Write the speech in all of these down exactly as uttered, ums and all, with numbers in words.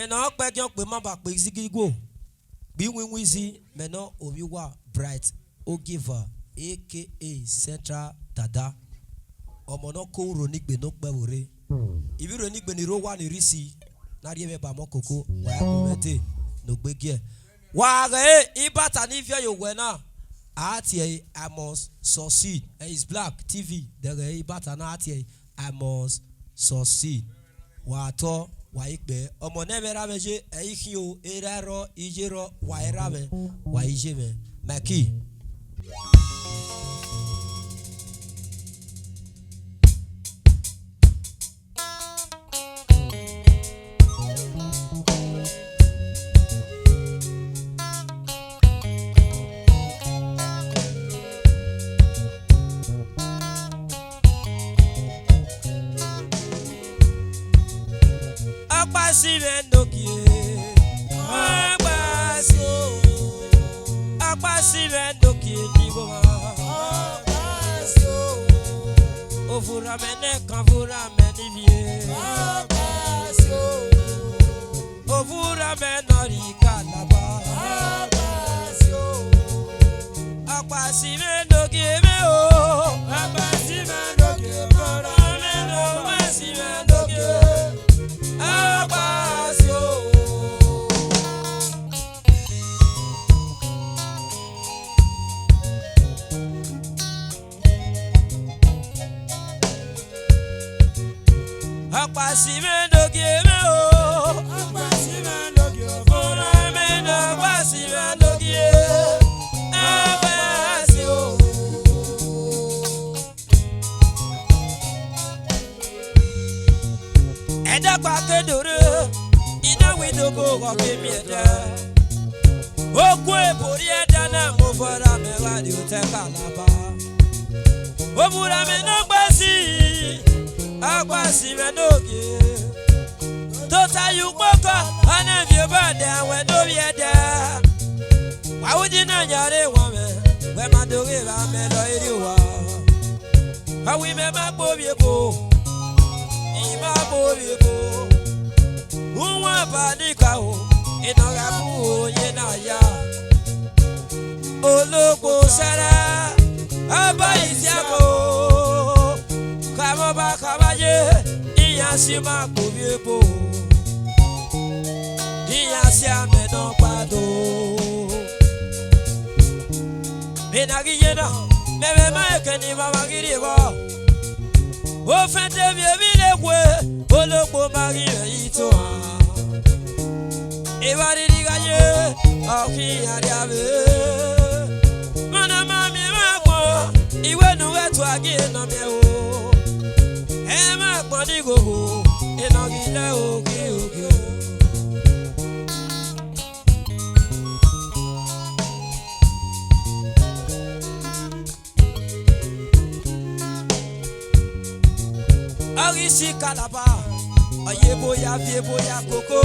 Ẹna ọkpẹgiẹn ọkpa ma ba kpe izighi guo. Gbe iwinwin izi, mẹ nọ ovbi uwa Bright Ogieva, A K A Central Dada. Ọmọ ne ọ ko uro ni gbe ne okpẹvbo rre. Ivbi uro ni gbe ni rre owa ni rre isi, ne a rhie mwẹ ba ọmọ koko, wa ya gu mwẹ dee ne ogbe giẹ. Wa ghẹ ibata ni viọ ye owẹ na, a tie ẹre I must succeed. Eh, is Black T V, dẹghẹ ibata na a tie ẹre I must succeed. Wa tọ, wa i kpẹ. Ọmọ ne ẹmwẹ ra mwẹ ye, ẹ i khian o, erha rrọọ, iye rrọọ, wa i ra mwẹ, wa i ye mwẹ. Mikey. Ọkpa si mwẹ nogie, ọkpa si o. Ọkpa si mwẹ nogie ni igho mwa. Ọkpa si o. Ovura mẹ nẹ kan vura mẹ ni vie. Ọkpa si o. Ovura mẹ nọ rri Kalaba. Ọkpa si o. Ọkpa si mwẹ nogie mwẹ o. Ọkpa si mwẹ nogie, ọkpa si mwẹ nogie. Ọkpa si o. Ọkpa si mwẹ nogie mwẹ o. Ọkpa si mwẹ nogie, ọkpa si mwẹ nogie. Ọkpa si o. Ẹdẹ ọkpa ke do rre, I na wẹ idobo ọghọ ke miẹn ẹdẹ. Oku ebo rri ẹdẹ na mu ovura mẹ gha rrie otọ Kalaba. Ovura mẹ ne ọkpa si, ọkpa si mwẹ nogie. Tota ye ukpoko, ọ na viọ obọ ẹdẹ, wẹ ne ovbi ẹdẹ. Wa ru di na ya rre wan mwẹ, wẹ ma do ghe vbe amẹ lọ i rrie owa. Ọ wẹ imẹ ma kpe ovbi ebo, I ma kpe ovbi ebo. Uwan ba ni ka o, I nọ gha bu oye na ya. Ologbo sẹrẹ, ọba isiago, khamọ ba kha vba ye, iran si ma kpe ovbi ebo, iran si amẹ nọ kpado. Vbene a ghi ye na, mẹ vbe ma ẹkẹn ni vbe a ghi rrie vbọ. Ofẹn te vbe emwi rre khue, ologbo ma ghi rẹn itohan. Evba rhirhi gha ye, ọ khian rria vbe. Mẹ ne ma miẹn emwa agbọn, I wẹ ne u ghẹ tua gie ne ọ miẹn o. Emwa agbọn ni ghogho, enọ ghi lẹ ogie ogie. Ọ ghi si Kalaba, ọ ye ebo ya viọ ebo ya koko.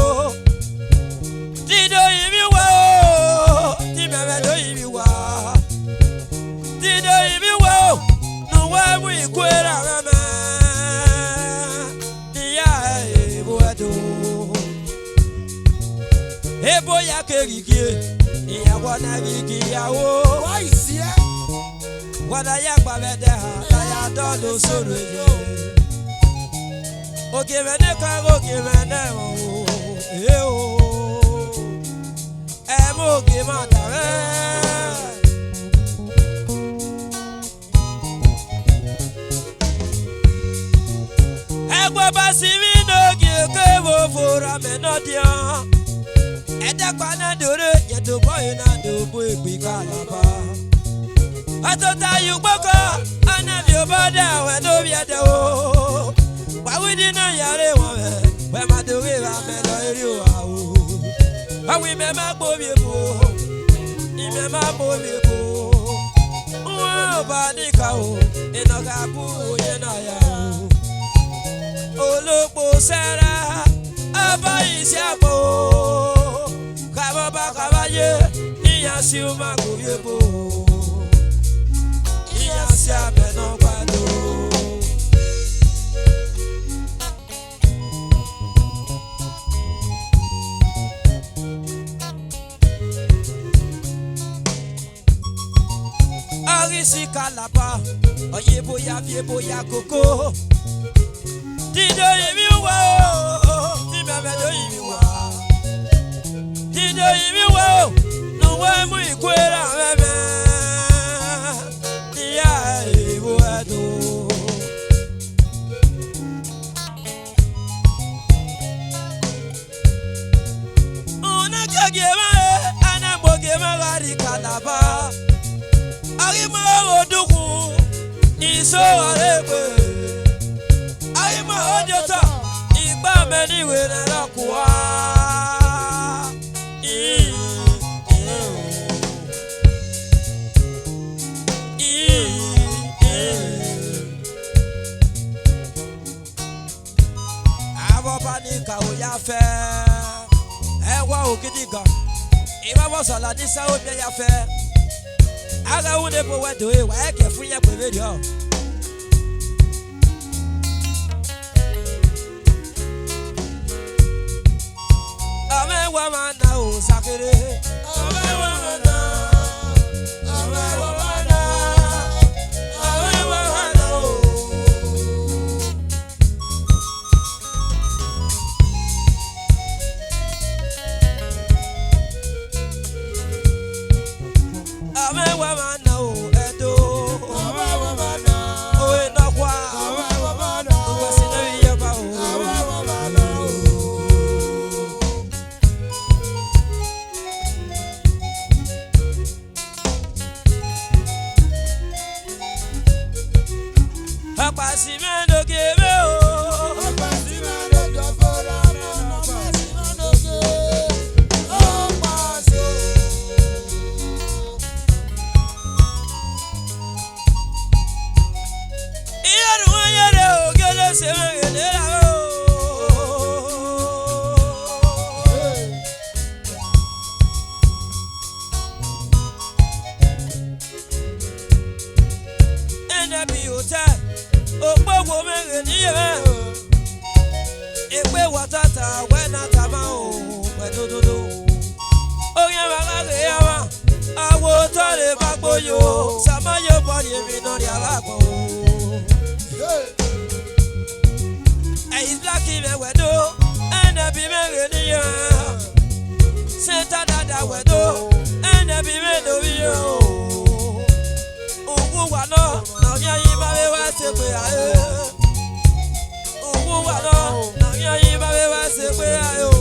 Te I do rinmwian uwa o, te imẹ mwẹ do rinmwian uwa. Te I do rinmwian uwa o, ne uwa mu ikuerha mwẹ mẹ. Ne I ya ebo ẹdo. Ebo ya keghi gie, iran wa na ghi gie ya o. Wa isiẹ. Wa na ya gba vbe ẹdẹ ha, na ya dọlọ osoro ye. Ogie mwẹ ne ka ghe ogie mwẹ nẹ o, e o. Ẹ mu ogie mwa da mwẹ. Ẹgbẹe ọba si mwẹ inogie ke vbe ovora mẹ nọdiọn. Ẹdẹkpa na do rre, yẹ tobọ ẹre na do bu egbe Kalaba. Ọ tota ye ukpoko, ọ na miẹn obọ da wẹ ne ovbi ẹdẹ o. Wa ru di na ya rre wan mwẹ, wẹ ma do ghe vbe amẹ lọ i rrie owa o. Ọ wẹ imẹ ma kpe ovbi ebo, imẹ ma kpe ovbi ebo. Uwẹ ọba ni ka o, enọ gha bu oye na ya o. Olokpo sẹra, ọba isiagbọn o. Kha vbe ọba kha vbe aye, iran si uma gbe ovbi ebo o. Iran si amẹ nọ gba do. Si Calabar, ọ ye ebo ya viọ ebo ya koko. Ti do yi emwi uwa o, ti mẹmẹ do yi emwi uwa. Ti do yi emwi uwa o, ne uwa mu ikue ra mẹmẹ. Iran vbe vbo ẹdo. Una ke gie emwa re, a na mu ogie emwa gha rrie Calabar. A ghi ma ghe odukhunmwu, iso ọre egbe. A ghi ma ghe odiotọ, igba mẹ ni wẹ ne ẹre ọ kua. Ii, ii, ii, ii. Avbe ọba ni ka ho ya fẹ, ẹwa ogidigan, evba vbe Ọzaladi sa omiẹn ya fẹ. A gha ru ne ebo wẹ do re, wa ẹkẹ fun yan gbe vberriọ. Ọmọ ẹwa mwa na o, sakere. Ọmọ ẹwa mwa na, ọmọ ẹwa mwa na, ọmọ ẹwa mwa na o. Ọmọ ẹwa mwa na o, Ẹdo. Ọmọ ẹwa mwa na. Ore nọkhua. Ọmọ ẹwa mwa na. Uwẹ si ne emwi ye ọba o. Ọmọ ẹwa mwa na o. Ọkpa si mwẹ ne ogie mwẹ o. Ọkpa si mwẹ ne ogie ọvbọrọ mwẹ, ọkpa si mwẹ ne ogie, ọkpa si o. Iran ne uwa yere ogie ne sẹ mwẹ ghe ne ra o. Ẹnẹbi otẹ, okpogho mwẹ ghe ne iye mwẹ. Ekpe wa tata wẹ na tama o, wẹ dododo. Oghian mwa gha ghe ya mwa, a wo otọ re ba gbo yo, sama ye obọ rhie emwi ne ọ rhia vbe agbọn o. Hey! Ẹ i Black mwẹ wẹ do, ẹnẹbi mwẹ ghe ne iye mwẹ. Sẹnta dada wẹ do, ẹnẹbi mwẹ do vbe iye o. Uwu uwa nọ, na ọghian yi ma vbe wa sẹ egbe ra re. Uwu uwa nọ, na ọghian yi ma vbe wa sẹ egbe ra re o.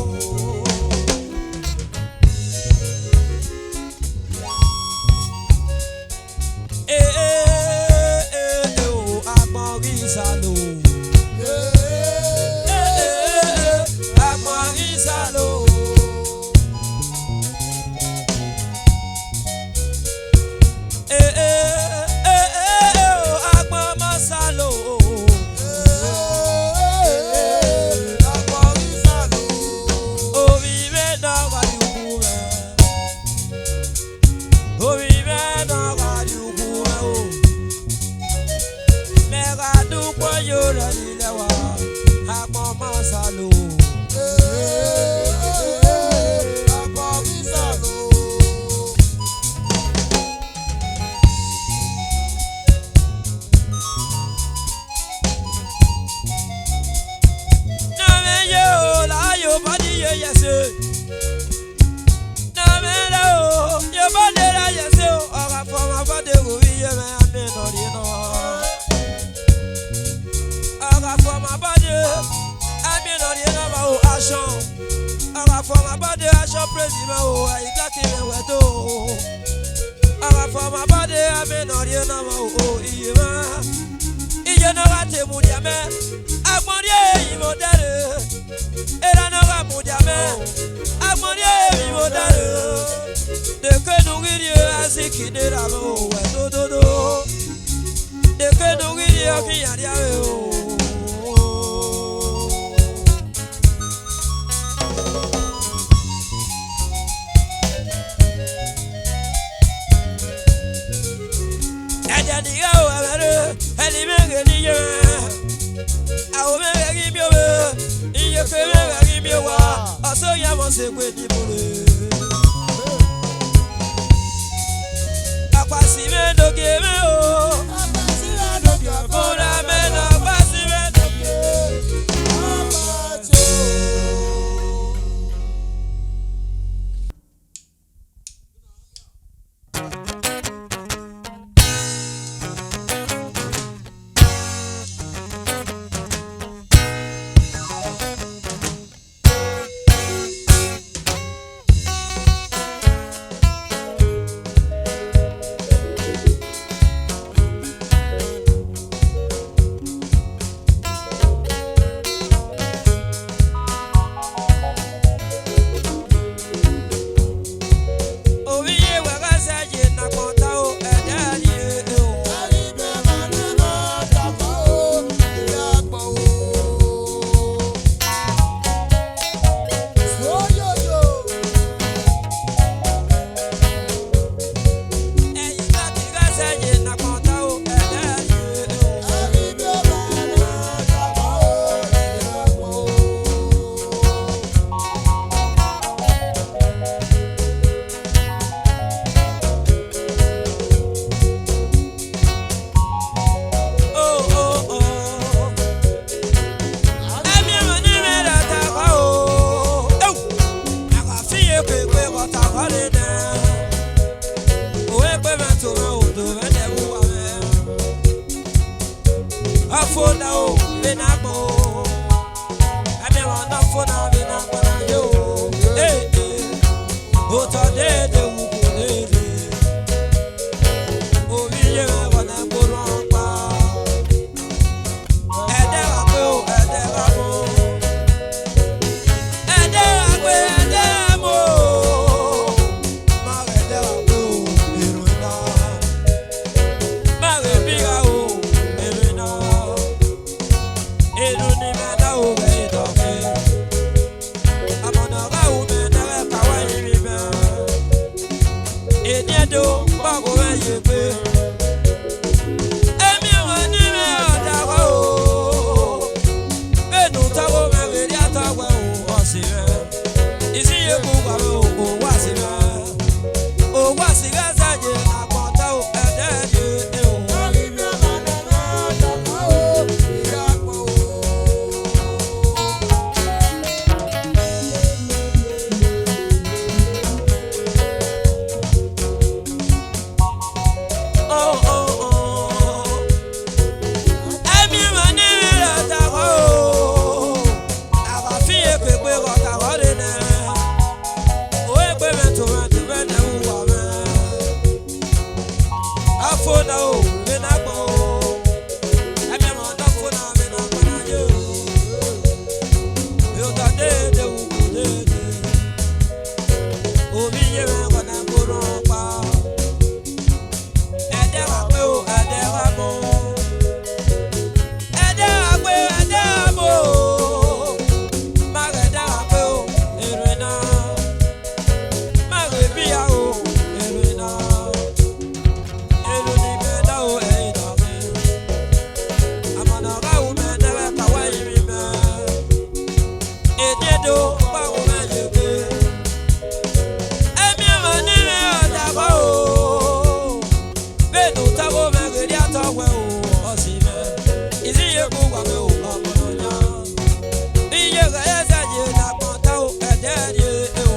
Eh, eh, eh, eh, oh, agbọn ghi Isalo. Eh, eh, eh, eh, agbọn ghi Isalo. Eh, eh, eh, eh, eh, oh, agbọn ma Isalo. Ovbi mwẹ ne ọ gha ye uwu mwẹ. Ovbi mwẹ ne ọ gha ye uwu mwẹ o. Mẹ gha dukpọ ye orẹn ni lẹ wa, agbọn ma Isalo. Agbọn ghi Isalo. Ne a mwẹ ye o, la ye obọ ni ye ye ẹse. Ne a mwẹ rẹ o, ye obọ ni ra ye ẹse o, ọ gha fọ ọmwa obọ de ghe ovbi iye mwẹ, a miẹn ne ọ rhie nọ. Ọ gha fọ ọmwa obọ de, a miẹn ne ọ rhie nọ ma o, action. Ọ gha fọ ọmwa obọ de, action praise ma o, a i gba ke mwẹ wẹ do. Ọ gha fọ ọmwa obọ de, a miẹn ne ọ rhie nọ ma o, iye mwa. Iye ne ọ gha te mudia mẹ, agbọn rhie emwi vbe odẹ rre. Erha ne ọ gha mudia mẹ, agbọn rhie emwi vbe odẹ rre. Deke ne u ghi rhie Aiziki ne erha mwẹ o, wẹ dododo. Deke ne u ghi rhie ọghe iran rria vbe o. Ẹdẹ ne I gha ru ẹmwẹ rre, ẹne I mwẹ ghe ne I ye mwẹ. Aro mwẹ ghẹ ghi miẹn ovbe, iyeke mwẹ ghẹ ghi miẹn owa, ọ sẹ oyan mwẹ ọ sẹ egbe ne I mu rre. Ọkpa si mwẹ ne ogie mwẹ o. Egbe vbe ọ ta khare nẹ, ọ egbe mwẹ to mwẹ, odo mwẹ ne ẹvbo uwa mwẹ. Afo na o, vbene agbọn o, ẹmiẹnmwẹ ne afo na vbene agbọn na ye o. Eh, eh. Otọ dede, uwu dede. Ovbi iye mwẹ, vbọ ne ẹgbe orhu ọkpa. Ẹdẹ gha gbe o, ẹdẹ gha mu. Ẹdẹ gha gbe, ẹdẹ gha mu. Ma ghe ẹdẹ gha gbe o, erhunmwu na. Ma ghe bi gha o, erhunmwu na. Erhunmwu ne imẹ na o, vbe dọghe. Amọ ne ọ gha ru mẹ ne ẹghẹ ka wa rinmwian mẹ. Eni Ẹdo, gba gho mwẹ ye egbe. Emiẹnmwẹ ne imẹ ọ da gha o. Vbene u ta gho mwẹ, vbe rhia ta wẹ o, ọ si mwẹ. Izi ye gu uwa mwẹ o, owa si mwẹ. Owa si ghẹ zẹdẹ, agbọn ta o, ẹdẹ ye e o. Oh, oh, oh. Ẹmiẹnmwẹ ne imẹ ra ta gho o. A gha fi eke egbe ghe ọ ta gho rre nẹ. O egbe mwẹ to mwẹ, to mwẹ ne ẹvbo uwa mwẹ. Afo na o, vbene agbọn o. Ẹmiẹnmwẹ ne afo na vbene agbọn na ye o. Otọ dede, uwu dede. Ovbi iye mwẹ, vbọ ne ẹgbe orhu ọkpa. Ẹdẹ gha gbe o, ẹdẹ gha mu. Ẹdẹ gha gbe, ẹdẹ gha mu. Ma ghe ẹdẹ gha gbe o, erhunmwu na. Ma ghe bi gha o, erhunmwu na. Erhunmwu ne imẹ na o, ẹ i dọghe. Amọ ne ọ gha ru mẹ ne ẹghẹ ka wa rinmwian mẹ. Eni Ẹdo, gba gho mwẹ ye egbe. Ẹmiẹnmwẹ ne imẹ ọ da gho o. Vbene u ta gho mwẹ, vbe rhia ta wẹ o, ọ si mwẹ. Izi ye gu uwa mwẹ o, ọmọ nọ yan. Iye ghẹ zẹdẹ ne agbọn ta o, ẹdẹ rhie e o.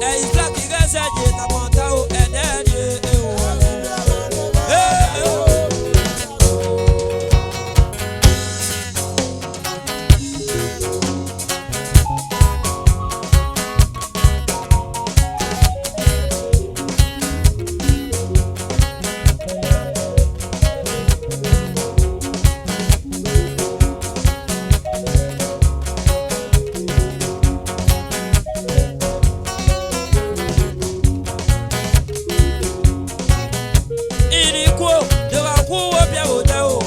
Ẹ i black ghẹ zẹdẹ ne agbọn ta o, ẹdẹ rhie e o. Eh, eh, oh. I ghi rhie ikuo, do gha khu uwu obiẹvbo odẹ o.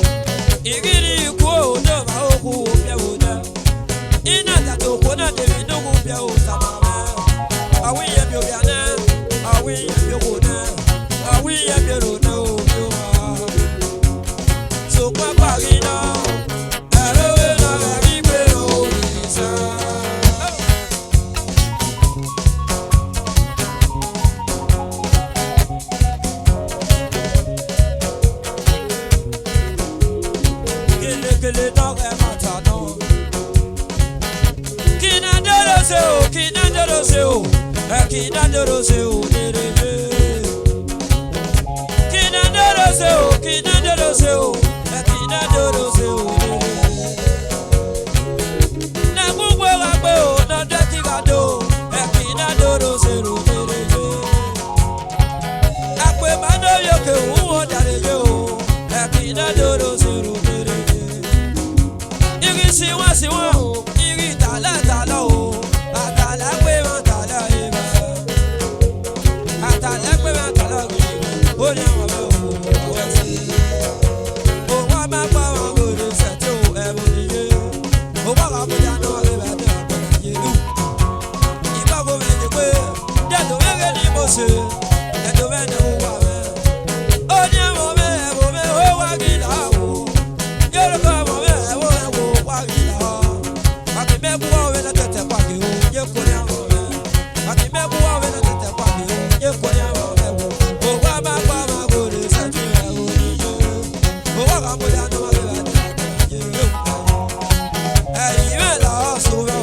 I ghi rhie ikuo, do gha khu uwu obiẹvbo odẹ. I na datu okhuo na de vbe ne uwu obiẹvbo tama mwẹ. A wi ye miẹn ovbi anẹ, a wi ye miẹn okhuo nẹ, a wi ye miẹn ero nẹ ovbi owa. Sokpan gba ghi na, ẹvbo vbe na ghẹ ghi gbe Osa. Kelekele nọ ghẹ ma ta nọ. Kina doro se o, kina doro se o, ẹ kina doro se o, derere. Kina doro se o, kina doro se o, ẹ kina doro se o, derere. Na gbugbe gha gbe o, na dẹki gha do, ẹ kina doro se ro, derere. Akpema ne ovbi oke ru wọ dare ye o, ẹ kina doro se ro, derere. I ghi siwan siwan o, I ghi tala tala o, atala gbe emwa tala emwa. Atala gbe emwa tala gbe emwa. Oni ọmọ mwẹ o, ọwẹ si. Owa ma gba ọmwa ghe sẹtin o, ẹvbo ni ye. Owa gha mudia ne ọ ghe vbe ẹdẹ ọkpa na ye ru. I gba gho mwẹ ye egbe, de do mwẹ ghe ni Mose, de do mwẹ ne uwa mwẹ. Oni ọmọ mwẹ, ẹvbo mwẹ, owa ghi la o. Yorobọ mwẹ, ẹvbo mwẹ, owa ghi la. A ghi mẹ gu uwa vbe ne tẹtẹ kpa ghe o, ye kori amwẹ. A ghi mẹ gu uwa vbe ne tẹtẹ kpa ghe o, ye kori amwẹ o. Owa ma gba ma ghe sẹtin ẹvbo ni ye. Owa gha mudia ne ọ ghe vbe ẹdẹ ọkpa na ye ru. Ẹ i mwẹ la ọsẹ mwẹ.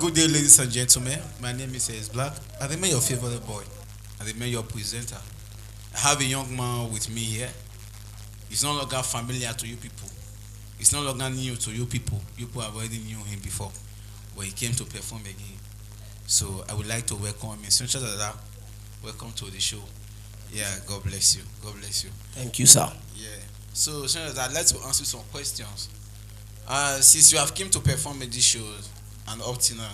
Good day, ladies and gentlemen. My name is Ace Black. I remain your favorite boy. I remain your presenter. I have a young man with me here. He's no longer familiar to you people. He's no longer new to you people. You people have already knew him before, but he came to perform again. So I would like to welcome him. Sunshine Dada, welcome to the show. Yeah, God bless you. God bless you. Thank you, sir. Yeah. So, Sunshine Dada, I'd like to ask you some questions. Uh, since you have came to perform in these shows and up till now,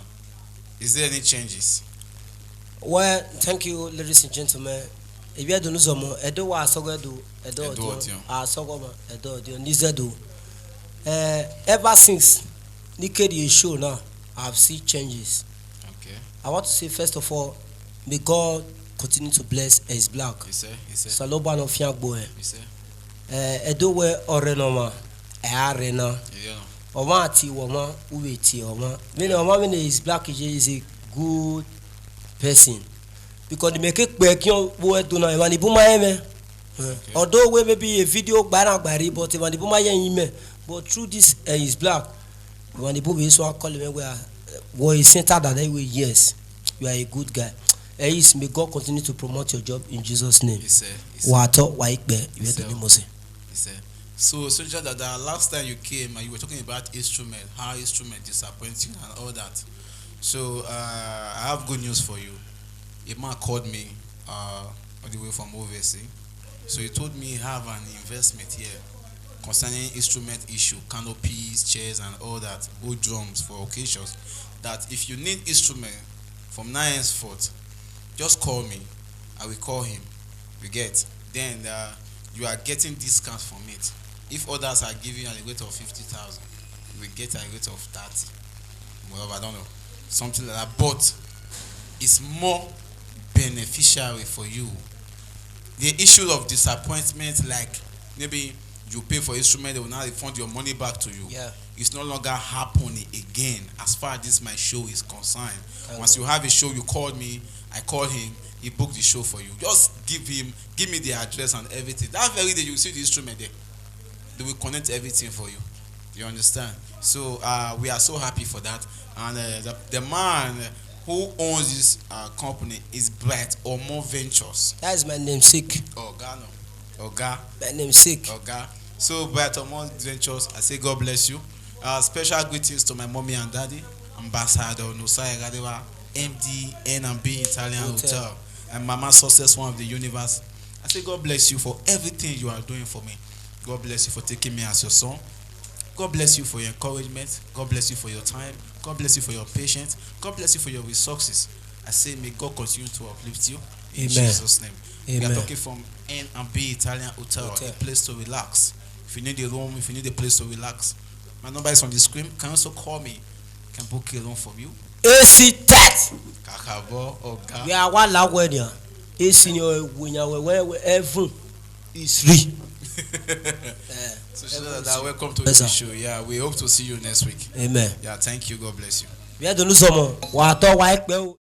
is there any changes? Well, thank you, ladies and gentlemen. Ivbi Ẹdo ne u zọmọ, Ẹdo wa asọghọ Ẹdo, Ẹdo Ẹdo ọdiọn, ọdiọn. Asọghọ ma, Ẹdo ọdiọn, ne I zẹdo. Eh, ever since ne I kere show now, I've seen changes. Okay. I want to say, first of all, may God continue to bless Ace Black. He said, he said, Osanobua ne ọ fiangbe ẹre. He said, Eh, Ẹdo wẹ ọrrẹ ne ọmwa, ẹ a rre na. Yeah. Ọmwa tie ọmwa, u vbe tie ọmwa. Vbene ọmwa vbene Ace Black ye is a good person. Because ne imẹ ke kpẹ ẹkian vbe Ẹdo na, emwa ni bun ma rẹn mwẹ. Eh, although wẹ maybe a video gba na gba rre, but emwa ni bun ma ye ẹyin mẹ. But through this, eh, Ace Black, emwa ni bun vbe so a call mwẹ wẹ, ah, wẹ Ace Black Dada, wẹ yes, you are a good guy. Eh, Ace, may God continue to promote your job in Jesus' name. He said, he said, Wa tọ, wa ikpẹ, you have to name us. He said, so, Sunshine Dada, last time you came and you were talking about instrument, how instrument disappoints you and all that. So, uh, I have good news for you. A man called me, uh, all the way from overseas. So he told me he have an investment here concerning instrument issue, canopies, chairs, and all that, both drums for occasions. That if you need instrument from now henceforth, just call me. I will call him. You get? Then, uh, you are getting discount from it. If others are giving at a rate of fifty thousand, you will get at a rate of thirty. Well, I don't know. Something like that. But it's more beneficiary for you. The issue of disappointment, like maybe you pay for instrument, they will now refund your money back to you. Yeah. It's no longer happening again as far as this my show is concerned. Thank God. Once you have a show, you call me, I call him, he book the show for you. Just give him, give me the address and everything. That very day, you see the instrument there. They will connect everything for you. You understand? So, uh, we are so happy for that. And, uh, the, the man who owns this, uh, company is Bright Omo Ventures. That is my namesake. Oga, no. Oga. My namesake. Oga. So, Bright Omo Ventures, I say God bless you. Uh, special greetings to my mommy and daddy, Ambassador Nusai Gadewa, M D, N and B Italian Hotel. Hotel, and Mama Success, one of the universe. I say God bless you for everything you are doing for me. God bless you for taking me as your son. God bless you for your encouragement. God bless you for your time. God bless you for your patience. God bless you for your resources. I say, may God continue to uplift you in, amen, Jesus' name. We are, amen, talking from N and B Italian Hotel, hotel, a place to relax. If you need a room, if you need a place to relax, my number is on the screen. You can also call me. Can book a room from you. A C Tech. Kakabo, Oga. We are one la wẹ nia. A C ni ọ wẹ nia, wẹ, wẹ, wẹ, heaven is real. Eh, so, heaven is real. Welcome to the show. Yes, sir. Yeah, we hope to see you next week. Amen. Yeah, thank you. God bless you. Ivbi Ẹdo ne u zọmọ, wa tọ, wa ikpẹ o.